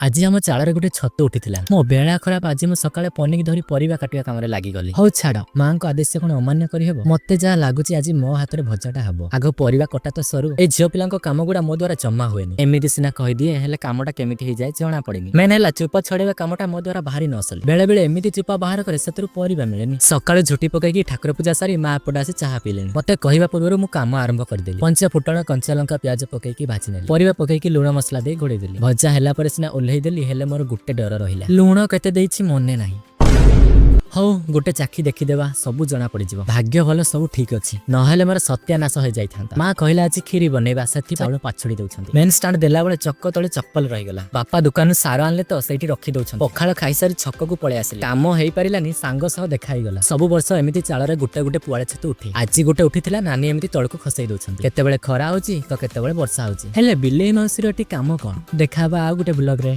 ଆଜି ଆମ ଚାଳରେ ଗୋଟେ ଛତୁ ଉଠିଥିଲା। ମୋ ବେଳା ଖରାପ, ଆଜି ମୁଁ ସକାଳେ ପନିକି ଧରି ପରିବା କାଟିବା କାମରେ ଲାଗିଗଲି। ହଉ ଛାଡ, ମାଙ୍କ ଆଦେଶ କଣ ଅମାନ୍ୟ କରିହେବ? ମତେ ଯାହା ଲାଗୁଛି ଆଜି ମୋ ହାତରେ ଭଜାଟା ହବ। ଆଗ ପରିବା କଟା ତ ସରୁ। ଏ ଝିଅ ପିଲାଙ୍କ କାମ ଗୁଡା ମୋ ଦ୍ୱାରା ଜମା ହୁଏନି। ଏମିତି ସିନା କହିଦିଏ, ହେଲେ କାମଟା କେମିତି ହେଇଯାଏ ଜଣା ପଡେନି। ମେନ୍ ହେଲା ଚୋପା ଛଡେଇବା କାମଟା ମୋ ଦ୍ୱାରା ଭାରି ନସଲି। ବେଳେ ବେଳେ ଏମିତି ଚୋପା ବାହାର କରେ, ସେଥିରୁ ପରିବା ମିଳେନି। ସକାଳୁ ଝୁଟି ପକେଇକି ଠାକୁର ପୂଜା ସାରି ମା ଏପଟେ ଆସି ଚାହା ପିଇଲେଣି। ମତେ କହିବା ପୂର୍ବରୁ ମୁଁ କାମ ଆରମ୍ଭ କରିଦେଲି। ପଞ୍ଚ ଫୁଟଣ, କଞ୍ଚା ଲଙ୍କା, ପିଆଜ ପକେଇକି ଭାଜି ନେଲି। ପରିବା ପକେଇକି ଲୁଣ ମସଲା ଦେଇ ଘୋଡେଇ ଦେଲି। ଭଜା ହେଲା ପରେ ସିନା ଓହ୍ଲେଇ ଦେଲି, ହେଲେ ମୋର ଗୋଟେ ଡର ରହିଲା, ଲୁଣ କେତେ ଦେଇଛି ମନେ ନାହିଁ। ହଉ, ଗୋଟେ ଚାଖି ଦେଖିଦେବା, ସବୁ ଜଣା ପଡିଯିବ। ଭାଗ୍ୟ ଭଲ, ସବୁ ଠିକ ଅଛି, ନହେଲେ ମୋର ସତ୍ୟାନାଶ ହେଇଯାଇଥାନ୍ତା। ମା କହିଲା ଆଜି କ୍ଷୀରି ବନେଇବା, ସେଥି ଚାଉଳ ପାଛୁଡି ଦଉଛନ୍ତି। ମେନ୍ ଷ୍ଟାଣ୍ଡ ଦେଲା ବେଳେ ଚକ ତଳେ ଚପଲ ରହିଗଲା। ବାପା ଦୋକାନରୁ ସାର ଆଣିଲେ ତ ସେଇଠି ରଖି ଦଉଛନ୍ତି। ପଖାଳ ଖାଇସାରି ଛକକୁ ପଳେଇ ଆସିଲି। କାମ ହେଇପାରିଲାନି, ସାଙ୍ଗ ସହ ଦେଖା ହେଇଗଲା। ସବୁ ବର୍ଷ ଏମିତି ଚାଳରେ ଗୋଟେ ଗୋଟେ ପୁଆଳ ଛତୁ ଉଠେ। ଆଜି ଗୋଟେ ଉଠିଥିଲା, ନାନୀ ଏମିତି ତଳକୁ ଖସେଇ ଦଉଛନ୍ତି। କେତେବେଳେ ଖରା ହଉଛି ତ କେତେବେଳେ ବର୍ଷା ହଉଛି। ହେଲେ ବିଲେଇ ମାଉସୀର ଏଠି କାମ କଣ? ଦେଖା ହବା ଆଉ ଗୋଟେ ବ୍ଲଗରେ।